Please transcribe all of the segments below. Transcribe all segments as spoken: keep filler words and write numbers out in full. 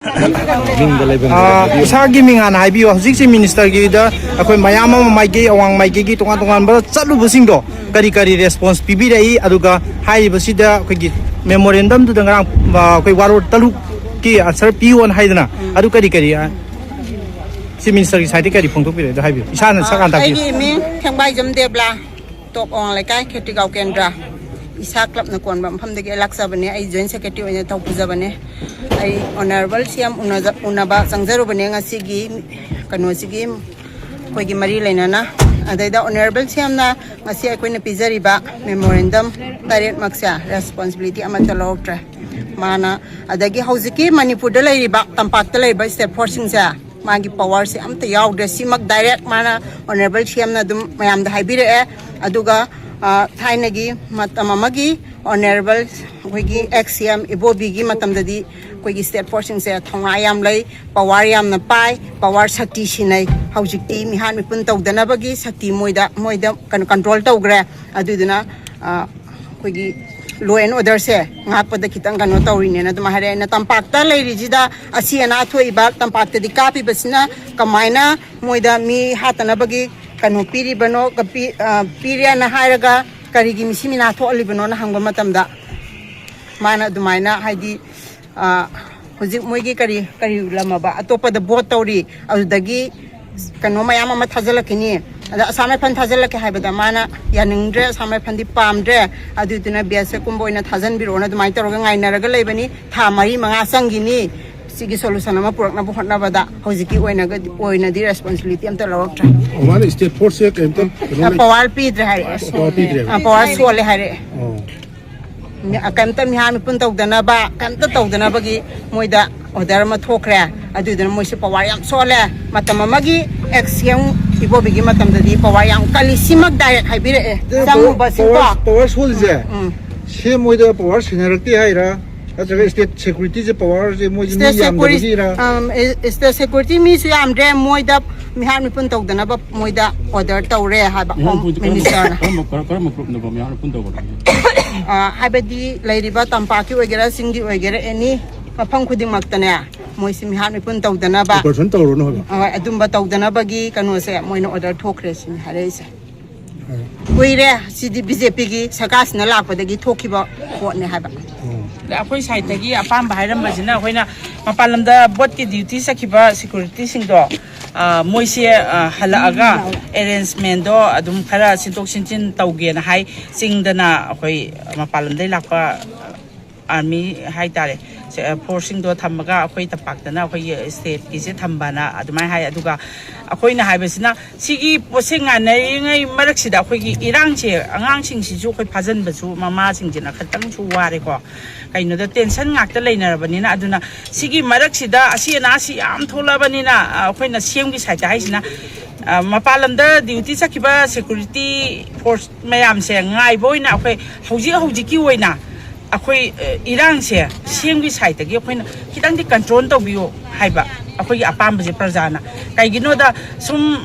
ꯃꯤꯡꯗ ꯂꯩꯕ ꯑꯥ, ꯏꯁꯥꯒꯤ ꯃꯤꯡ ꯍꯥꯟꯅ ꯍꯥꯏꯕꯤꯌꯨ꯫ ꯍꯧꯖꯤꯛꯁꯦ ꯃꯤꯅꯤꯁꯇꯔꯒꯤꯗ ꯑꯩꯈꯣꯏ ꯃꯌꯥꯝ ꯑꯃ ꯃꯥꯏꯀꯩ, ꯑꯋꯥꯡ ꯃꯥꯏꯀꯩꯒꯤ ꯇꯣꯉꯥꯟ ꯇꯣꯉꯥꯟꯕ ꯆꯠꯂꯨꯕꯁꯤꯡꯗꯣ ꯀꯔꯤ ꯀꯔꯤ ꯔꯦꯁꯄꯣꯟꯁ ꯄꯤꯕꯤꯔꯛꯏ, ꯑꯗꯨꯒ ꯍꯥꯏꯔꯤꯕꯁꯤꯗ ꯑꯩꯈꯣꯏꯒꯤ ꯃꯦꯃꯣꯔꯦꯟꯗꯝꯗꯨꯗ ꯉꯔꯥꯡ, ꯑ, ꯑꯩꯈꯣꯏ ꯋꯥꯔꯣꯜ ꯇꯔꯨꯛꯀꯤ ꯑꯟꯁꯔ ꯄꯤꯌꯣꯅ ꯍꯥꯏꯗꯅ, ꯑꯗꯨ ꯀꯔꯤ ꯀꯔꯤ, ꯑ, ꯆꯤꯐ ꯃꯤꯅꯤꯁꯇꯔꯒꯤ ꯁꯥꯏꯠꯇꯒꯤ ꯀꯔꯤ ꯐꯣꯡꯗꯣꯛꯄꯤꯔꯛꯏ, ꯑꯗꯨ ꯍꯥꯏꯕꯤꯌꯨ, ꯏꯁꯥꯅ ꯁꯛ ꯍꯥꯟꯅ ꯇꯥꯛꯄꯤꯌꯨ꯫ ꯑꯩꯒꯤ ꯃꯤꯡ ꯊꯦꯡꯕꯥꯏꯖꯝ ꯗꯦꯕꯂꯥ, ꯇꯣꯞ ꯑꯋꯥꯡ ꯂꯩꯀꯥꯏ ꯈꯦꯇ꯭ꯔꯤꯒꯥꯎ ꯀꯦꯟꯗ꯭ꯔꯥ, ꯏꯁꯥ ꯀ꯭ꯂꯕꯅ ꯀꯣꯟꯕ ꯃꯐꯝꯗꯒꯤ ꯑꯩ ꯂꯥꯛꯆꯕꯅꯦ꯫ ꯑꯩ ꯖꯣꯏꯟ ꯁꯦꯀ꯭ꯔꯦꯇꯔꯤ ꯑꯣꯏꯅ ꯇꯧ ꯄꯨꯖꯕꯅꯦ꯫ ꯑꯩ ꯑꯣꯅꯔꯦꯕꯜ ꯁꯤ ꯑꯦꯝ ꯎꯅꯕ ꯆꯪꯖꯔꯨꯕꯅꯦ ꯉꯁꯤꯒꯤ ꯀꯩꯅꯣꯁꯤꯒꯤ, ꯑꯩꯈꯣꯏꯒꯤ ꯃꯔꯤ ꯂꯩꯅꯅ꯫ ꯑꯗꯩꯗ ꯑꯣꯅꯔꯦꯕꯜ ꯁꯤ ꯑꯦꯝꯅ ꯉꯁꯤ ꯑꯩꯈꯣꯏꯅ ꯄꯤꯖꯔꯤꯕ ꯃꯦꯃꯣꯔꯦꯟꯗꯝ ꯇꯔꯦꯠꯃꯛꯁꯦ ꯔꯦꯁꯄꯣꯟꯁꯤꯕꯤꯂꯤꯇꯤ ꯑꯃꯠꯇ ꯂꯧꯔꯛꯇ꯭ꯔꯦ꯫ ꯃꯥꯅ, ꯑꯗꯒꯤ ꯍꯧꯖꯤꯛꯀꯤ ꯃꯅꯤꯄꯨꯔꯗ ꯂꯩꯔꯤꯕ, ꯇꯝꯄꯥꯛꯇ ꯂꯩꯔꯤꯕ ꯁ꯭ꯇꯦꯠ ꯐꯣꯔꯁꯁꯤꯡꯁꯦ ꯃꯥꯒꯤ ꯄꯋꯥꯔꯁꯦ ꯑꯝꯇ ꯌꯥꯎꯗ꯭ꯔꯦ꯫ ꯁꯤꯃꯛ ꯗꯥꯏꯔꯦꯛ ꯃꯥꯅ ꯑꯣꯅꯔꯦꯕꯜ ꯁꯤ ꯑꯦꯝꯅ ꯑꯗꯨꯝ ꯃꯌꯥꯝꯗ ꯍꯥꯏꯕꯤꯔꯛꯑꯦ꯫ ꯑꯗꯨꯒ, ꯑ, ꯊꯥꯏꯅꯒꯤ ꯃꯇꯝ ꯑꯃꯒꯤ ꯑꯣꯅꯔꯦꯕꯜ ꯑꯩꯈꯣꯏꯒꯤ ꯑꯦꯛꯁ ꯁꯤ ꯑꯦꯝ ꯏꯕꯣꯕꯤꯒꯤ ꯃꯇꯝꯗꯗꯤ ꯑꯩꯈꯣꯏꯒꯤ ꯁ꯭ꯇꯦꯠ ꯐꯣꯔꯁꯁꯤꯡꯁꯦ ꯊꯧꯅꯥ ꯌꯥꯝ ꯂꯩ, ꯄꯋꯥꯔ ꯌꯥꯝꯅ ꯄꯥꯏ, ꯄꯋꯥꯔ ꯁꯛꯇꯤ ꯁꯤꯟꯅꯩ꯫ ꯍꯧꯖꯤꯛꯇꯤ ꯃꯤꯍꯥꯠ ꯃꯤꯄꯨꯟ ꯇꯧꯗꯅꯕꯒꯤ ꯁꯛꯇꯤ ꯃꯣꯏꯗ, ꯃꯣꯏꯗ ꯀꯩꯅꯣ ꯀꯟꯇ꯭ꯔꯣꯜ ꯇꯧꯈ꯭ꯔꯦ꯫ ꯑꯗꯨꯗꯨꯅ, ꯑ, ꯑꯩꯈꯣꯏꯒꯤ ꯂꯣ ꯑꯦꯟ ꯑꯣꯔꯗꯔꯁꯦ ꯉꯥꯛꯄꯗ ꯈꯤꯇꯪ ꯀꯩꯅꯣ ꯇꯧꯔꯤꯅꯦꯅ ꯑꯗꯨꯝ ꯍꯥꯏꯔꯛꯑꯦ꯫ ꯑꯩꯅ ꯇꯝꯄꯥꯛꯇ ꯂꯩꯔꯤꯁꯤꯗ ꯑꯁꯤ ꯑꯅꯥ ꯊꯣꯛꯏꯕ ꯇꯝꯄꯥꯛꯇꯗꯤ ꯀꯥꯞꯄꯤꯕꯁꯤꯅ ꯀꯃꯥꯏꯅ ꯃꯣꯏꯗ ꯃꯤ ꯍꯥꯠꯇꯅꯕꯒꯤ ꯀꯩꯅꯣ ꯄꯤꯔꯤꯕꯅꯣ, ꯀ-, ꯄꯤ-, ꯑ, ꯄꯤꯔꯦꯅ ꯍꯥꯏꯔꯒ ꯀꯔꯤꯒꯤ ꯃꯤꯁꯤ ꯃꯤꯅꯥ ꯊꯣꯛꯍꯜꯂꯤꯕꯅꯣꯅ ꯍꯪꯕ ꯃꯇꯝꯗ ꯃꯥꯅ ꯑꯗꯨꯃꯥꯏꯅ ꯍꯥꯏꯗꯤ, ꯑ, ꯍꯧꯖꯤꯛ ꯃꯣꯏꯒꯤ ꯀꯔꯤ, ꯀꯔꯤ ꯂꯝꯃꯕ ꯑꯇꯣꯞꯄꯗ ꯚꯣꯠ ꯇꯧꯔꯤ, ꯑꯗꯨꯗꯒꯤ ꯀꯩꯅꯣ ꯃꯌꯥꯝ ꯑꯃ ꯊꯥꯖꯤꯜꯂꯛꯈꯤꯅꯤ, ꯑꯗ ꯑꯁꯥꯝ ꯔꯥꯏꯐꯜ ꯊꯥꯖꯤꯜꯂꯛꯀꯦ ꯍꯥꯏꯕꯗ ꯃꯥꯅ ꯌꯥꯅꯤꯡꯗ꯭ꯔꯦ, ꯑꯁꯥꯝ ꯔꯥꯏꯐꯜꯗꯤ ꯄꯥꯝꯗ꯭ꯔꯦ, ꯑꯗꯨꯗꯨꯅ ꯕꯤ ꯑꯦꯁ ꯑꯦꯐ ꯀꯨꯝꯕ ꯑꯣꯏꯅ ꯊꯥꯖꯤꯟꯕꯤꯔꯛꯑꯣꯅ ꯑꯗꯨꯃꯥꯏꯅ ꯇꯧꯔꯒ ꯉꯥꯏꯅꯔꯒ ꯂꯩꯕꯅꯤ꯫ ꯊꯥ ꯃꯔꯤ ꯃꯉꯥ ꯆꯪꯈꯤꯅꯤ ꯁꯤꯒꯤ ꯁꯣꯂꯨꯁꯟ ꯑꯃ ꯄꯨꯔꯛꯅꯕ ꯍꯣꯠꯅꯕꯗ꯫ ꯍꯧꯖꯤꯛꯀꯤ ꯑꯣꯏꯅꯒꯗꯤ, ꯑꯣꯏꯅꯗꯤ ꯔꯦꯁꯄꯣꯟꯁꯤꯕꯤꯂꯤꯇꯤ ꯑꯝꯇ ꯂꯧꯔꯛꯇ꯭ꯔꯦ꯫ ꯃꯥꯅ ꯁ꯭ꯇꯦꯠ ꯐꯣꯔꯁꯁꯦ ꯀꯩꯝꯇ ꯀꯩꯅꯣ ꯂꯩ-, ꯄꯋꯥꯔ ꯄꯤꯗ꯭ꯔꯦ ꯍꯥꯏꯔꯛꯑꯦ꯫ ꯄꯋꯥꯔ ꯄꯤꯗ꯭ꯔꯦꯕ? ꯑ, ꯄꯋꯥꯔ ꯁꯣꯜꯂꯦ ꯍꯥꯏꯔꯛꯑꯦ꯫ ꯑꯣ꯫ ꯃꯤ-, ꯀꯩꯝꯇ ꯃꯤꯍꯥꯠ ꯃꯤꯄꯨꯟ ꯇꯧꯗꯅꯕ, ꯀꯩꯝꯇ ꯇꯧꯗꯅꯕꯒꯤ ꯃꯣꯏꯗ ꯑꯣꯔꯗꯔ ꯑꯃ ꯊꯣꯛꯈ꯭ꯔꯦ꯫ ꯑꯗꯨꯗꯨꯅ ꯃꯣꯏꯁꯨ ꯄꯋꯥꯔ ꯌꯥꯝ ꯁꯣꯜꯂꯦ꯫ ꯃꯇꯝ ꯑꯃꯒꯤ ꯑꯦꯛꯁ ꯁꯤ ꯑꯦꯝ ꯏꯕꯣꯕꯤꯒꯤ ꯃꯇꯝꯗꯗꯤ ꯄꯋꯥꯔ ꯌꯥꯝ ꯀꯜꯂꯤ꯫ ꯁꯤꯃꯛ ꯗꯥꯏꯔꯦꯛ ꯍꯥꯏꯕꯤꯔꯛꯑꯦ꯫ ꯑꯗꯨ ꯆꯪꯉꯨꯕꯁꯤꯀꯣ꯫ ꯄꯋꯥꯔ, ꯄꯋꯥꯔ ꯁꯣꯜꯂꯤꯁꯦ, ꯎꯝ, ꯎꯝ꯫ ꯁꯤ ꯑꯦꯝ ꯃꯣꯏꯗ ꯄꯋꯥꯔ ꯁꯤꯟꯅꯔꯛꯇꯦ ꯍꯥꯏꯔꯥ? ꯅꯠꯇ꯭ꯔꯒ ꯁ꯭ꯇꯦꯠ ꯁꯦꯀ꯭ꯌꯨꯔꯤꯇꯤꯁꯦ ꯄꯋꯥꯔꯁꯦ ꯃꯣꯏꯁꯦ ꯃꯤ ꯁ꯭ꯇꯦꯠ ꯁꯦꯀ꯭ꯌꯨꯔꯤ-, ꯌꯥꯝꯗꯕꯒꯤꯔꯥ? ꯑꯝ, ꯑꯦ-, ꯁ꯭ꯇꯦꯠ ꯁꯦꯀ꯭ꯌꯨꯔꯤꯇꯤ ꯃꯤꯁꯨ ꯌꯥꯝꯗ꯭ꯔꯦ꯫ ꯃꯣꯏꯗ ꯃꯤꯍꯥꯠ ꯃꯤꯄꯨꯟ ꯇꯧꯗꯅꯕ ꯃꯣꯏꯗ ꯑꯣꯔꯗꯔ ꯇꯧꯔꯦ ꯍꯥꯏꯕ ꯃꯤꯍꯥꯠ ꯍꯣꯝ ꯃꯤꯄꯨꯟꯁꯦ ꯀꯔꯝꯕ, ꯃꯤꯅꯤꯁꯇꯔꯅ꯫ ꯀꯔꯝꯕ, ꯀꯔꯝꯕ ꯒ꯭ꯔꯨꯞꯅꯣꯕ ꯃꯤꯍꯥꯠ ꯃꯤꯄꯨꯟ ꯇꯧꯕ? ꯑ, ꯍꯥꯏꯕꯗꯤ ꯂꯩꯔꯤꯕ ꯇꯝꯄꯥꯛꯀꯤ ꯑꯣꯏꯒꯦꯔꯥ, ꯆꯤꯡꯒꯤ ꯑꯣꯏꯒꯦꯔꯥ, ꯑꯦꯅꯤ ꯃꯐꯝ ꯈꯨꯗꯤꯡꯃꯛꯇꯅꯦ, ꯃꯣꯏꯁꯤ ꯃꯤꯍꯥꯠ ꯃꯤꯄꯨꯟ ꯇꯧꯗꯅꯕ, ꯑꯣꯄꯔꯦꯁꯟ ꯇꯧꯔꯨꯅꯨ ꯍꯥꯏꯕ꯫ ꯍꯣꯏ, ꯑꯗꯨꯝꯕ ꯇꯧꯗꯅꯕꯒꯤ ꯀꯩꯅꯣꯁꯦ ꯃꯣꯏꯅ ꯑꯣꯔꯗꯔ ꯊꯣꯛꯈ꯭ꯔꯦ ꯁꯤꯅꯤ ꯍꯥꯏꯔꯛꯏꯁꯦ꯫ ꯀꯨꯏꯔꯦ ꯁꯤꯗꯤ ꯕꯤ ꯖꯦ ꯄꯤꯒꯤ ꯁꯔꯀꯥꯔꯁꯤꯅ ꯂꯥꯛꯄꯗꯒꯤ ꯊꯣꯛꯈꯤꯕ ꯄꯣꯠꯅꯦ ꯍꯥꯏꯕ꯫ ꯑꯗ ꯑꯩꯈꯣꯏ ꯁꯥꯏꯠꯇꯒꯤ ꯑꯄꯥꯝꯕ ꯍꯥꯏꯔꯝꯕꯁꯤꯅ, ꯑꯩꯈꯣꯏꯅ ꯃꯄꯥꯟ ꯂꯝꯗ ꯚꯣꯠꯀꯤ ꯗ꯭ꯌꯨꯇꯤ ꯆꯠꯈꯤꯕ ꯁꯦꯀ꯭ꯌꯨꯔꯤꯇꯤꯁꯤꯡꯗꯣ, ꯑ, ꯃꯣꯏꯁꯦ, ꯑ, ꯍꯜꯂꯛꯑꯒ ꯑꯦꯔꯦꯟꯖꯃꯦꯟꯗꯣ ꯑꯗꯨꯝ ꯈꯔ ꯁꯤꯟꯗꯣꯛ ꯁꯤꯟꯖꯤꯟ ꯇꯧꯒꯦꯅ ꯍꯥꯏ꯫ ꯆꯤꯡꯗꯅ ꯑꯩꯈꯣꯏ ꯃꯄꯥꯟ ꯂꯝꯗꯒꯤ ꯂꯥꯛꯄ ꯑꯥꯔꯃꯤ ꯍꯥꯏꯇꯥꯔꯦ, ꯁꯦ-, ꯐꯣꯔꯁꯁꯤꯡꯗꯣ ꯊꯝꯃꯒ ꯑꯩꯈꯣꯏ ꯇꯝꯄꯥꯛꯇꯅ ꯑꯩꯈꯣꯏꯒꯤ ꯁ꯭ꯇꯦꯠꯀꯤꯁꯦ ꯊꯝꯕꯅ ꯑꯗꯨꯃꯥꯏꯅ ꯍꯥꯏ꯫ ꯑꯗꯨꯒ ꯑꯩꯈꯣꯏꯅ ꯍꯥꯏꯕꯁꯤꯅ, ꯁꯤꯒꯤ ꯄꯣꯠꯁꯦ ꯉꯥꯏꯅꯔꯤꯉꯩ ꯃꯔꯛꯁꯤꯗ ꯑꯩꯈꯣꯏꯒꯤ ꯏꯔꯥꯡꯁꯦ, ꯑꯉꯥꯡꯁꯤꯡꯁꯤꯁꯨ ꯑꯩꯈꯣꯏ ꯐꯥꯖꯤꯟꯕꯁꯨ ꯃꯃꯥꯁꯤꯡꯁꯤꯅ ꯈꯤꯇꯪꯁꯨ ꯋꯥꯔꯦꯀꯣ꯫ ꯀꯩꯅꯣꯗ ꯇꯦꯟꯁꯟ ꯉꯥꯛꯇ ꯂꯩꯅꯔꯕꯅꯤꯅ, ꯑꯗꯨꯅ ꯁꯤꯒꯤ ꯃꯔꯛꯁꯤꯗ ꯑꯁꯤ ꯑꯅꯥꯁꯤ ꯌꯥꯝ ꯊꯣꯛꯂꯛꯑꯕꯅꯤꯅ, ꯑ, ꯑꯩꯈꯣꯏꯅ ꯁꯤ ꯑꯦꯝꯒꯤ ꯁꯥꯏꯠꯇ ꯍꯥꯏꯁꯤꯅ, ꯑ, ꯃꯄꯥꯟ ꯂꯝꯗ ꯗ꯭ꯌꯨꯇꯤ ꯆꯠꯈꯤꯕ ꯁꯦꯀ꯭ꯌꯨꯔꯤꯇꯤ ꯐꯣꯔꯁ ꯃꯌꯥꯝꯁꯦ ꯉꯥꯏꯕ ꯑꯣꯏꯅ ꯑꯩꯈꯣꯏ ꯍꯧꯖꯤꯛ ꯍꯧꯖꯤꯛꯀꯤ ꯑꯣꯏꯅ ꯑꯩꯈꯣꯏ, ꯑ, ꯏꯔꯥꯡꯁꯦ ꯁꯤ ꯑꯦꯝꯒꯤ ꯁꯥꯏꯠꯇꯒꯤ ꯑꯩꯈꯣꯏꯅ ꯈꯤꯇꯪꯗꯤ ꯀꯟꯇ꯭ꯔꯣꯜ ꯇꯧꯕꯤꯌꯨ ꯍꯥꯏꯕ ꯑꯩꯈꯣꯏꯒꯤ ꯑꯄꯥꯝꯕꯁꯦ ꯄ꯭ꯔꯖꯥꯅ꯫ ꯀꯩꯒꯤꯅꯣꯗ ꯁꯨꯝ,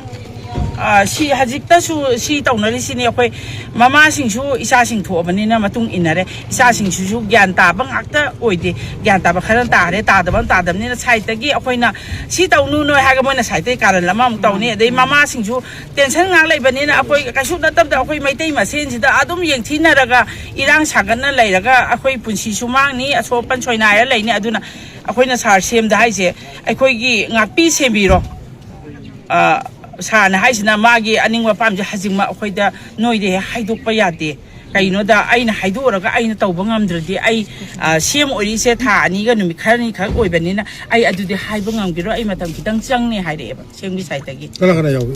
ꯑ, ꯁꯤ ꯍꯧꯖꯤꯛꯇꯁꯨ ꯁꯤ ꯇꯧꯅꯔꯤꯁꯤꯅꯤ꯫ ꯑꯩꯈꯣꯏ ꯃꯃꯥꯁꯤꯡꯁꯨ ꯏꯆꯥꯁꯤꯡ ꯊꯣꯛꯑꯕꯅꯤꯅ ꯃꯇꯨꯡ ꯏꯟꯅꯔꯦ꯫ ꯏꯆꯥꯁꯤꯡꯁꯤꯁꯨ ꯒ꯭ꯌꯥꯟ ꯇꯥꯕ ꯉꯥꯛꯇ ꯑꯣꯏꯗꯦ꯫ ꯒ꯭ꯌꯥꯟ ꯇꯥꯕ ꯈꯔ ꯇꯥꯔꯦ, ꯇꯥꯗꯕ ꯑꯃ ꯇꯥꯗꯕꯅꯤꯅ ꯁꯥꯏꯠꯇꯒꯤ ꯑꯩꯈꯣꯏꯅ ꯁꯤ ꯇꯧꯅꯨ ꯅꯣꯏ ꯍꯥꯏꯔꯒ ꯃꯣꯏꯅ ꯁꯥꯏꯠꯇꯒꯤ ꯀꯥꯔꯟ ꯑꯃꯃꯨꯛ ꯇꯧꯅꯤ꯫ ꯑꯗꯩ ꯃꯃꯥꯁꯤꯡꯁꯨ ꯇꯦꯟꯁꯟ ꯉꯥꯛ ꯂꯩꯕꯅꯤꯅ ꯑꯩꯈꯣꯏ ꯀꯩꯁꯨ ꯅꯠꯇꯕꯗ ꯑꯩꯈꯣꯏ ꯃꯩꯇꯩ ꯃꯁꯦꯟꯁꯤꯗ ꯑꯗꯨꯝ ꯌꯦꯡꯊꯤꯅꯔꯒ ꯏꯔꯥꯡ ꯁꯥꯒꯠꯅ ꯂꯩꯔꯒ ꯑꯩꯈꯣꯏ ꯄꯨꯟꯁꯤꯁꯨ ꯃꯥꯡꯅꯤ, ꯑꯁꯣꯛ ꯑꯄꯟ ꯁꯣꯏꯅꯥꯏꯔ ꯂꯩꯅꯤ꯫ ꯑꯗꯨꯅ ꯑꯩꯈꯣꯏꯅ ꯁꯥꯔ ꯁꯤ ꯑꯦꯝꯗ ꯍꯥꯏꯁꯦ, ꯑꯩꯈꯣꯏꯒꯤ ꯉꯥꯛꯄꯤ ꯁꯦꯝꯕꯤꯔꯣ꯫ ꯑ, ꯁꯥꯔꯅ ꯍꯥꯏꯁꯤꯅ ꯃꯥꯒꯤ ꯑꯅꯤꯡꯕ ꯑꯄꯥꯝꯕꯁꯦ ꯍꯧꯖꯤꯛꯃꯛ ꯑꯩꯈꯣꯏꯗ ꯅꯣꯏꯗ ꯍꯦꯛ ꯍꯥꯏꯗꯣꯛꯄ ꯌꯥꯗꯦ꯫ ꯀꯩꯅꯣꯗ ꯑꯩꯅ ꯍꯥꯏꯗꯣꯛꯎꯔꯒ ꯑꯩꯅ ꯇꯧꯕ ꯉꯝꯗ꯭ꯔꯗꯤ ꯑꯩ, ꯑ, ꯁꯤ ꯑꯦꯝ ꯑꯣꯏꯔꯤꯁꯦ ꯊꯥ ꯑꯅꯤꯒ ꯅꯨꯃꯤꯠ ꯈꯔꯅꯤ ꯈꯛ ꯑꯣꯏꯕꯅꯤꯅ ꯑꯩ ꯑꯗꯨꯗꯤ ꯍꯥꯏꯕ ꯉꯝꯈꯤꯔꯣꯏ, ꯑꯩ ꯃꯇꯝ ꯈꯤꯇꯪ ꯆꯪꯅꯤ ꯍꯥꯏꯔꯛꯑꯦꯕ ꯁꯤ ꯑꯦꯝꯒꯤ ꯁꯥꯏꯠꯇꯒꯤ꯫ ꯀꯅꯥ ꯀꯅꯥ ꯌꯥꯎꯏ?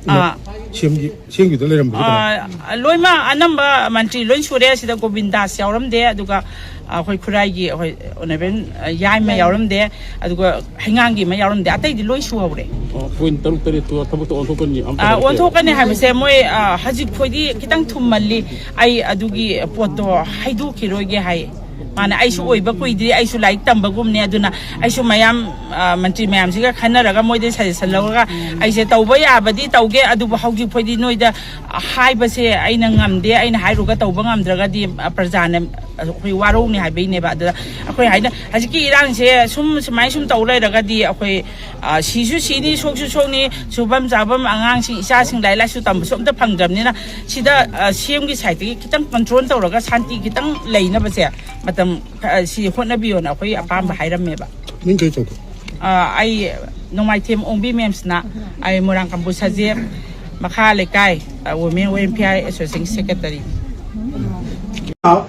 ꯑꯥ꯫ ꯁꯤ ꯑꯦꯝꯒꯤ, ꯁꯤ ꯑꯦꯝꯒꯤꯗ ꯂꯩꯔꯝꯕꯁꯦ ꯀꯅꯥ? ꯑꯥ, ꯂꯣꯏꯃꯛ ꯑꯅꯝꯕ ꯃꯟꯇ꯭ꯔꯤ ꯂꯣꯏ ꯁꯨꯔꯦ꯫ ꯁꯤꯗ ꯒꯣꯕꯤꯟꯗꯥꯁ ꯌꯥꯎꯔꯝꯗꯦ, ꯑꯗꯨꯒ ꯑꯩꯈꯣꯏ ꯈꯨꯔꯥꯏꯒꯤ ꯑꯩꯈꯣꯏ ꯑꯣꯅꯔꯦꯕꯜ, ꯑ, ꯌꯥꯏꯃ ꯌꯥꯏꯃ꯫ ꯌꯥꯎꯔꯝꯗꯦ, ꯑꯗꯨꯒ ꯍꯩꯉꯥꯡꯒꯤ ꯑꯃ ꯌꯥꯎꯔꯝꯗꯦ, ꯑꯇꯩꯗꯤ ꯂꯣꯏ ꯁꯨꯍꯧꯔꯦ꯫ ꯑꯣ, ꯄꯣꯏꯟ ꯇꯔꯨꯛ ꯇꯔꯦꯠꯇꯣ ꯊꯕꯛ ꯇꯧ ꯑꯣꯟꯊꯣꯛꯀꯅꯤ, ꯑꯝꯇ ꯑꯥ, ꯍꯥꯏꯔꯛꯀꯦ꯫ ꯑꯣꯟꯊꯣꯛꯀꯅꯤ ꯍꯥꯏꯕꯁꯦ ꯃꯣꯏ, ꯑ, ꯍꯧꯖꯤꯛ ꯐꯥꯎꯗꯤ ꯈꯤꯇꯪ ꯊꯨꯝꯃꯜꯂꯤ꯫ ꯑꯩ ꯑꯗꯨꯒꯤ ꯄꯣꯠꯇꯣ ꯍꯥꯏꯗꯣꯛꯈꯤꯔꯣꯏꯒꯦ ꯍꯥꯏ꯫ ꯃꯥꯅ, "ꯑꯩꯁꯨ ꯑꯣꯏꯕ ꯀꯨꯏꯗ꯭ꯔꯤ, ꯑꯩꯁꯨ ꯂꯥꯏꯔꯤꯛ ꯇꯝꯕꯒꯨꯝꯅꯦ, ꯑꯗꯨꯅ ꯑꯩꯁꯨ ꯃꯌꯥꯝ, ꯑ, ꯃꯟꯇ꯭ꯔꯤ ꯃꯌꯥꯝꯁꯤꯒ ꯈꯟꯅꯔꯒ ꯃꯣꯏꯗꯩ ꯁꯖꯦꯁꯟ ꯂꯧꯔꯒ ꯑꯩꯁꯦ ꯇꯧꯕ ꯌꯥꯕꯗꯤ ꯇꯧꯒꯦ, ꯑꯗꯨꯕꯨ ꯍꯧꯖꯤꯛ ꯐꯥꯎꯗꯤ ꯅꯣꯏꯗ ꯍꯥꯏꯕꯁꯦ ꯑꯩꯅ ꯉꯝꯗꯦ, ꯑꯩꯅ ꯍꯥꯏꯔꯨꯔꯒ ꯇꯧꯕ ꯉꯝꯗ꯭ꯔꯒꯗꯤ, ꯑ, ꯄ꯭ꯔꯖꯥꯅ ꯑꯩꯈꯣꯏ ꯋꯥꯔꯧꯅꯤ ꯍꯥꯏꯕꯩꯅꯦꯕ꯫ ꯑꯗꯨꯗ ꯑꯩꯈꯣꯏ ꯍꯥꯏꯅ ꯍꯧꯖꯤꯛꯀꯤ ꯏꯔꯥꯡꯁꯦ ꯁꯨꯝ ꯁꯨꯃꯥꯏꯅ ꯁꯨꯝ ꯇꯧ ꯂꯩꯔꯒꯗꯤ ꯑꯩꯈꯣꯏ, ꯑ, ꯁꯤꯁꯨ ꯁꯤꯅꯤ, ꯁꯣꯛꯁꯨ ꯁꯣꯛꯅꯤ, ꯁꯨꯐꯝ ꯆꯥꯐꯝ, ꯑꯉꯥꯡꯁꯤꯡ, ꯏꯆꯥꯁꯤꯡ ꯂꯥꯏꯔꯤꯛ ꯂꯥꯏꯁꯨ ꯇꯝꯕꯁꯨ ꯑꯝꯇ ꯐꯪꯗ꯭ꯔꯕꯅꯤꯅ, ꯁꯤꯗ, ꯑ, ꯁꯤ ꯑꯦꯝꯒꯤ ꯁꯥꯏꯠꯇꯒꯤ ꯈꯤꯇꯪ ꯀꯟꯇ꯭ꯔꯣꯜ ꯇꯧꯔꯒ ꯁꯥꯟꯇꯤ ꯈꯤꯇꯪ ꯂꯩꯅꯕꯁꯦ ꯃꯇꯝ, ꯑ, ꯁꯤ ꯍꯣꯠꯅꯕꯤꯌꯣꯅ ꯑꯩꯈꯣꯏ ꯑꯄꯥꯝꯕ ꯍꯥꯏꯔꯝꯃꯦꯕ꯫ ꯃꯤꯡ ꯀꯩ ꯀꯧꯒꯦ? ꯑ, ꯑꯩ ꯅꯣꯡꯃꯥꯏꯊꯦꯝ ꯑꯣꯡꯕꯤ ꯃꯦꯝꯁꯅ, ꯑꯩ ꯃꯣꯏꯔꯥꯡ ꯀꯝꯄꯨ ꯁꯖꯦꯞ ꯃꯈꯥ ꯂꯩꯀꯥꯏ, ꯑ, Women Welfare Association Secretary꯫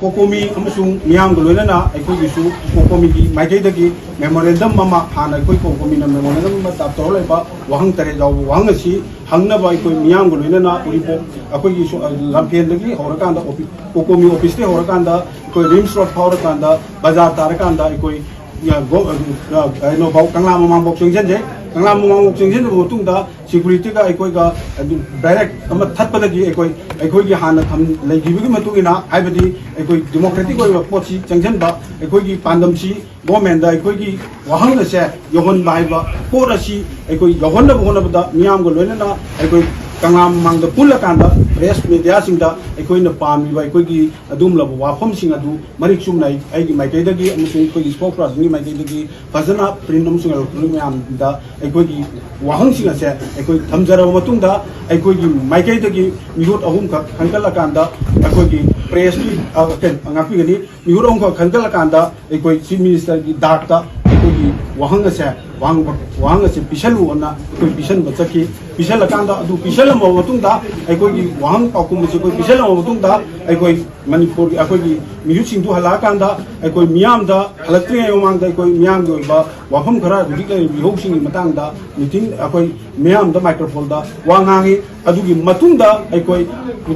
ꯀꯣꯀꯣꯃꯤ ꯑꯃꯁꯨꯡ ꯃꯤꯌꯥꯝꯒ ꯂꯣꯏꯅꯅ ꯑꯩꯈꯣꯏꯒꯤꯁꯨ ꯀꯣꯀꯣꯃꯤꯒꯤ ꯃꯥꯏꯀꯩꯗꯒꯤ memorandum ꯑꯃ, ꯍꯥꯟꯅ ꯑꯩꯈꯣꯏ ꯀꯣꯀꯣꯃꯤꯅ memorandum ꯑꯃ draft ꯇꯧꯔ ꯂꯩꯕ ꯋꯥꯍꯪ ꯇꯔꯦꯠ ꯌꯥꯎꯕ ꯋꯥꯍꯪ ꯑꯁꯤ ꯍꯪꯅꯕ ꯑꯩꯈꯣꯏ ꯃꯤꯌꯥꯝꯒ ꯂꯣꯏꯅꯅ ꯎꯔꯤꯄꯣꯛ ꯑꯩꯈꯣꯏꯒꯤ ꯁꯨ-, ꯂꯝꯐꯦꯜꯗꯒꯤ ꯍꯧꯔꯀꯥꯟꯗ ꯑꯣꯐꯤ-, ꯀꯣꯀꯣꯃꯤ ꯑꯣꯐꯤꯁꯇꯒꯤ ꯍꯧꯔꯀꯥꯟꯗ ꯑꯩꯈꯣꯏ ꯔꯤꯝꯁ ꯔꯣꯗ ꯐꯥꯎꯔꯀꯥꯟꯗ ꯕꯖꯥꯔ ꯇꯥꯔꯀꯥꯟꯗ ꯑꯩꯈꯣꯏ, ꯑ, ꯒꯣ-, ꯑ, ꯀꯩꯅꯣ ꯐꯥꯎ, ꯀꯪꯂꯥ ꯃꯃꯥꯡ ꯐꯥꯎ ꯆꯪꯁꯤꯟꯖꯩ꯫ ꯀꯪꯂꯥ ꯃꯃꯥꯡ ꯐꯥꯎ ꯆꯪꯁꯤꯟꯖꯕ ꯃꯇꯨꯡꯗ securityꯒ ꯑꯩꯈꯣꯏꯒ ꯑꯗꯨ barrack ꯑꯃ ꯊꯠꯄꯗꯒꯤ ꯑꯩꯈꯣꯏ, ꯑꯩꯈꯣꯏꯒꯤ ꯍꯥꯟꯅ ꯊꯝ-, ꯂꯩꯈꯤꯕꯒꯤ ꯃꯇꯨꯡ ꯏꯟꯅ, ꯍꯥꯏꯕꯗꯤ ꯑꯩꯈꯣꯏ democratic ꯑꯣꯏꯕ ꯄꯣꯠꯁꯤ ꯆꯪꯁꯤꯟꯕ, ꯑꯩꯈꯣꯏꯒꯤ ꯄꯥꯟꯗꯝꯁꯤ governmentꯗ ꯑꯩꯈꯣꯏꯒꯤ ꯋꯥꯍꯪ ꯑꯁꯦ ꯌꯧꯍꯟꯕ ꯍꯥꯏꯕ ꯄꯣꯠ ꯑꯁꯤ ꯑꯩꯈꯣꯏ ꯌꯧꯍꯟꯅꯕ ꯍꯣꯠꯅꯕꯗ ꯃꯤꯌꯥꯝꯒ ꯂꯣꯏꯅꯅ ꯑꯩꯈꯣꯏ ꯀꯪꯂꯥ ꯃꯃꯥꯡꯗ ꯄꯨꯜꯂꯀꯥꯟꯗ press mediaꯁꯤꯡꯗ ꯑꯩꯈꯣꯏꯅ ꯄꯥꯝꯃꯤꯕ ꯑꯩꯈꯣꯏꯒꯤ ꯑꯗꯨꯒꯨꯝꯂꯕ ꯋꯥꯐꯝꯁꯤꯡ ꯑꯗꯨ ꯃꯔꯤꯛ ꯆꯨꯝꯅ ꯑꯩ, ꯑꯩꯒꯤ ꯃꯥꯏꯀꯩꯗꯒꯤ ꯑꯃꯁꯨꯡ ꯑꯩꯈꯣꯏꯒꯤ spokespersonꯒꯤ ꯃꯥꯏꯀꯩꯗꯒꯤ ꯐꯖꯅ print ꯑꯃꯁꯨꯡ electronic ꯃꯌꯥꯝꯗ ꯑꯩꯈꯣꯏꯒꯤ ꯋꯥꯍꯪꯁꯤꯡ ꯑꯁꯦ ꯑꯩꯈꯣꯏ ꯊꯝꯖꯔꯕ ꯃꯇꯨꯡꯗ, ꯑꯩꯈꯣꯏꯒꯤ ꯃꯥꯏꯀꯩꯗꯒꯤ ꯃꯤꯍꯨꯠ ꯑꯍꯨꯝꯈꯛ ꯈꯟꯒꯠꯂꯀꯥꯟꯗ ꯑꯩꯈꯣꯏꯒꯤ pressꯀꯤ, ꯑ, ꯀꯩ, ꯉꯥꯛꯄꯤꯒꯅꯤ, ꯃꯤꯍꯨꯠ ꯑꯍꯨꯝꯈꯛ ꯈꯟꯒꯠꯂꯀꯥꯟꯗ ꯑꯩꯈꯣꯏ Chief Ministerꯒꯤ ꯗꯥꯛꯇ ꯑꯩꯈꯣꯏꯒꯤ ꯋꯥꯍꯪ ꯑꯁꯦ, ꯋꯥꯍꯪ, ꯋꯥꯍꯪ ꯑꯁꯦ ꯄꯤꯁꯜꯂꯨꯑꯣꯅ ꯑꯩꯈꯣꯏ ꯄꯤꯁꯟꯕ ꯆꯠꯈꯤ꯫ ꯄꯤꯁꯜꯂꯀꯥꯟꯗ, ꯑꯗꯨ ꯄꯤꯁꯜꯂꯝꯃꯕ ꯃꯇꯨꯡꯗ, ꯑꯩꯈꯣꯏꯒꯤ ꯋꯥꯍꯪ ꯄꯥꯎꯈꯨꯝ ꯑꯁꯤ ꯑꯩꯈꯣꯏ ꯄꯤꯁꯜꯂꯝꯃꯕ ꯃꯇꯨꯡꯗ, ꯑꯩꯈꯣꯏ ꯃꯅꯤꯄꯨꯔꯒꯤ, ꯑꯩꯈꯣꯏꯒꯤ ꯃꯤꯍꯨꯠꯁꯤꯡꯗꯨ ꯍꯜꯂꯛꯑꯀꯥꯟꯗ ꯑꯩꯈꯣꯏ ꯃꯤꯌꯥꯝꯗ, ꯍꯜꯂꯛꯇ꯭ꯔꯤꯉꯩ ꯃꯃꯥꯡꯗ ꯑꯩꯈꯣꯏ ꯃꯤꯌꯥꯝꯒꯤ ꯑꯣꯏꯕ ꯋꯥꯐꯝ ꯈꯔ ꯍꯧꯖꯤꯛ ꯂꯩꯔꯤꯕ ꯏꯍꯧꯁꯤꯡꯒꯤ ꯃꯇꯥꯡꯗ meeting, ꯑꯩꯈꯣꯏ ꯃꯤꯌꯥꯝꯗ microphoneꯗ ꯋꯥ ꯉꯥꯡꯉꯤ꯫ ꯑꯗꯨꯒꯤ ꯃꯇꯨꯡꯗ ꯑꯩꯈꯣꯏ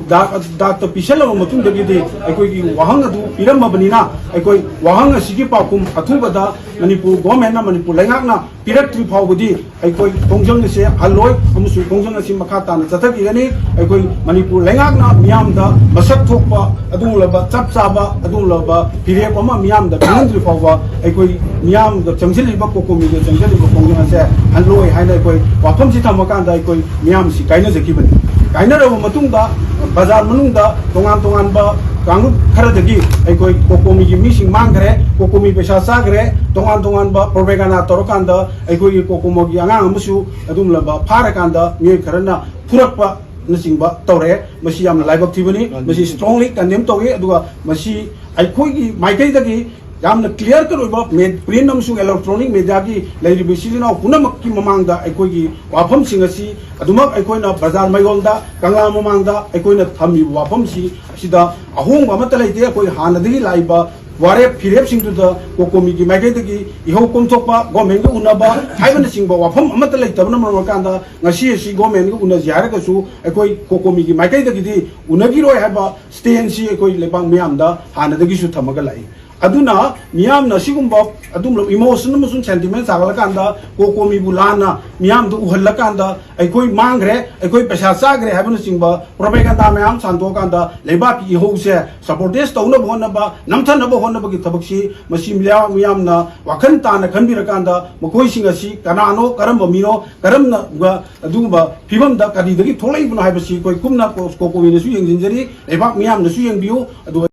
ꯗꯥꯛ-, ꯗꯥꯛꯇ ꯄꯤꯁꯜꯂꯕ ꯃꯇꯨꯡꯗꯒꯤꯗꯤ ꯑꯩꯈꯣꯏꯒꯤ ꯋꯥꯍꯪ ꯑꯗꯨ ꯄꯤꯔꯝꯃꯕꯅꯤꯅ, ꯑꯩꯈꯣꯏ ꯋꯥꯍꯪ ꯑꯁꯤꯒꯤ ꯄꯥꯎꯈꯨꯝ ꯑꯊꯨꯕꯗ ꯃꯅꯤꯄꯨꯔ governmentꯅ, ꯃꯅꯤꯄꯨꯔ ꯂꯩꯉꯥꯛꯅ ꯄꯤꯔꯛꯇ꯭ꯔꯤ ꯐꯥꯎꯕꯗꯤ ꯑꯩꯈꯣꯏ ꯈꯣꯡꯖꯪ ꯑꯁꯤ ꯍꯜꯂꯣꯏ ꯑꯃꯁꯨꯡ ꯈꯣꯡꯖꯪ ꯑꯁꯤ ꯃꯈꯥ ꯇꯥꯅ ꯆꯠꯊꯈꯤꯒꯅꯤ꯫ ꯑꯩꯈꯣꯏ ꯃꯅꯤꯄꯨꯔ ꯂꯩꯉꯥꯛꯅ ꯃꯤꯌꯥꯝꯗ ꯃꯁꯛ ꯊꯣꯛꯄ ꯑꯗꯨꯒꯨꯝꯂꯕ ꯆꯞ ꯆꯥꯕ ꯑꯗꯨꯒꯨꯝꯂꯕ ꯐꯤꯔꯦꯞ ꯑꯃ ꯃꯤꯌꯥꯝꯗ ꯄꯤꯍꯟꯗ꯭ꯔꯤ ꯐꯥꯎꯕ, ꯑꯩꯈꯣꯏ ꯃꯤꯌꯥꯝꯗ ꯆꯪꯁꯤꯜꯂꯤꯕ, ꯀꯣꯀꯣꯃꯤꯗ ꯆꯪꯁꯤꯜꯂꯤꯕ ꯈꯣꯡꯖꯪ ꯑꯁꯦ ꯍꯜꯂꯣꯏ ꯍꯥꯏꯅ ꯑꯩꯈꯣꯏ ꯋꯥꯐꯝꯁꯤ ꯊꯝꯃꯀꯥꯟꯗ ꯑꯩꯈꯣꯏ ꯃꯤꯌꯥꯝꯁꯤ ꯀꯥꯏꯅꯖꯈꯤꯕꯅꯤ꯫ ꯀꯥꯏꯅꯔꯕ ꯃꯇꯨꯡꯗ ꯕꯖꯥꯔ ꯃꯅꯨꯡꯗ ꯇꯣꯉꯥꯟ ꯇꯣꯉꯥꯟꯕ ꯀꯥꯡꯂꯨꯞ ꯈꯔꯗꯒꯤ ꯑꯩꯈꯣꯏ ꯀꯣꯀꯣꯃꯤꯒꯤ ꯃꯤꯁꯤꯡ ꯃꯥꯡꯈ꯭ꯔꯦ, ꯀꯣꯀꯣꯃꯤ ꯄꯩꯁꯥ ꯆꯥꯈ꯭ꯔꯦ, ꯇꯣꯉꯥꯟ ꯇꯣꯉꯥꯟꯕ propaganda ꯇꯧꯔꯀꯥꯟꯗ ꯑꯩꯈꯣꯏꯒꯤ ꯀꯣꯀꯣꯃꯣꯒꯤ ꯑꯉꯥꯡ ꯑꯃꯁꯨ ꯑꯗꯨꯒꯨꯝꯂꯕ ꯐꯥꯔꯀꯥꯟꯗ ꯃꯤꯑꯣꯏ ꯈꯔꯅ ꯐꯨꯔꯛꯄꯅꯆꯤꯡꯕ ꯇꯧꯔꯛꯑꯦ꯫ ꯃꯁꯤ ꯌꯥꯝꯅ ꯂꯥꯏꯕꯛ ꯊꯤꯕꯅꯤ꯫ ꯃꯁꯤ strongly condemn ꯇꯧꯏ꯫ ꯑꯗꯨꯒ ꯃꯁꯤ ꯑꯩꯈꯣꯏꯒꯤ ꯃꯥꯏꯀꯩꯗꯒꯤ ꯌꯥꯝꯅ clear cut ꯑꯣꯏꯕ ꯃꯦ-, print ꯑꯃꯁꯨꯡ electronic mediaꯒꯤ ꯂꯩꯔꯤꯕ ꯏꯆꯤꯜ ꯏꯅꯥꯎ ꯄꯨꯝꯅꯃꯛꯀꯤ ꯃꯃꯥꯡꯗ ꯑꯩꯈꯣꯏꯒꯤ ꯋꯥꯐꯝꯁꯤꯡ ꯑꯁꯤ ꯑꯗꯨꯃꯛ ꯑꯩꯈꯣꯏꯅ ꯕꯖꯥꯔ ꯃꯌꯣꯜꯗ, ꯀꯪꯂꯥ ꯃꯃꯥꯡꯗ ꯑꯩꯈꯣꯏꯅ ꯊꯝꯃꯤꯕ ꯋꯥꯐꯝꯁꯤ ꯑꯁꯤꯗ ꯑꯍꯣꯡꯕ ꯑꯃꯠꯇ ꯂꯩꯇꯦ꯫ ꯑꯩꯈꯣꯏ ꯍꯥꯟꯅꯗꯒꯤ ꯂꯥꯛꯏꯕ ꯋꯥꯔꯦꯞ ꯐꯤꯔꯦꯞꯁꯤꯡꯗꯨꯗ ꯀꯣꯀꯣꯃꯤꯒꯤ ꯃꯥꯏꯀꯩꯗꯒꯤ ꯏꯍꯧ ꯀꯣꯝꯊꯣꯛꯄ, governmentꯒ ꯎꯅꯕ ꯍꯥꯏꯕꯅꯆꯤꯡꯕ ꯋꯥꯐꯝ ꯑꯃꯠꯇ ꯂꯩꯇꯕꯅ ꯃꯔꯝ ꯑꯣꯏꯔꯀꯥꯟꯗ ꯉꯁꯤ ꯑꯁꯤ governmentꯒ ꯎꯅꯁꯤ ꯍꯥꯏꯔꯒꯁꯨ ꯑꯩꯈꯣꯏ ꯀꯣꯀꯣꯃꯤꯒꯤ ꯃꯥꯏꯀꯩꯗꯒꯤꯗꯤ ꯎꯅꯈꯤꯔꯣꯏ ꯍꯥꯏꯕ stance ꯁꯤ ꯑꯩꯈꯣꯏ ꯂꯩꯕꯥꯛ ꯃꯤꯌꯥꯝꯗ ꯍꯥꯟꯅꯗꯒꯤꯁꯨ ꯊꯝꯃꯒ ꯂꯥꯛꯏ꯫ ꯑꯗꯨꯅ ꯃꯤꯌꯥꯝꯅ ꯁꯤꯒꯨꯝꯕ ꯑꯗꯨꯝ emotion ꯑꯃꯁꯨꯡ sentiment ꯁꯥꯒꯠꯂꯀꯥꯟꯗ ꯀꯣꯀꯣꯃꯤꯕꯨ ꯂꯥꯟꯅ ꯃꯤꯌꯥꯝꯗ ꯎꯍꯜꯂꯀꯥꯟꯗ ꯑꯩꯈꯣꯏ ꯃꯥꯡꯈ꯭ꯔꯦ, ꯑꯩꯈꯣꯏ ꯄꯩꯁꯥ ꯆꯥꯈ꯭ꯔꯦ ꯍꯥꯏꯕꯅꯆꯤꯡꯕ propaganda ꯃꯌꯥꯝ ꯁꯟꯗꯣꯛꯑꯀꯥꯟꯗ ꯂꯩꯕꯥꯛꯀꯤ ꯏꯍꯧꯁꯦ sabotage ꯇꯧꯅꯕ ꯍꯣꯠꯅꯕ, ꯅꯝꯊꯅꯕ ꯍꯣꯠꯅꯕꯒꯤ ꯊꯕꯛꯁꯤ ꯃꯁꯤ ꯃꯤꯌꯥꯝ, ꯃꯤꯌꯥꯝꯅ ꯋꯥꯈꯜ ꯇꯥꯅ ꯈꯟꯕꯤꯔꯀꯥꯟꯗ ꯃꯈꯣꯏꯁꯤꯡ ꯑꯁꯤ ꯀꯅꯥꯅꯣ, ꯀꯔꯝꯕ ꯃꯤꯅꯣ, ꯀꯔꯝꯅ ꯑꯗꯨꯒꯨꯝꯕ ꯐꯤꯕꯝꯗ ꯀꯔꯤꯗꯒꯤ ꯊꯣꯛꯂꯛꯏꯕꯅꯣ ꯍꯥꯏꯕꯁꯤ ꯑꯩꯈꯣꯏ ꯀꯨꯞꯅ ꯀꯣ-, ꯀꯣꯀꯣꯃꯤꯅꯁꯨ ꯌꯦꯡꯁꯤꯟꯖꯔꯤ, ꯂꯩꯕꯥꯛ ꯃꯤꯌꯥꯝꯅꯁꯨ ꯌꯦꯡꯕꯤꯌꯨ꯫ ꯑꯗꯨꯒ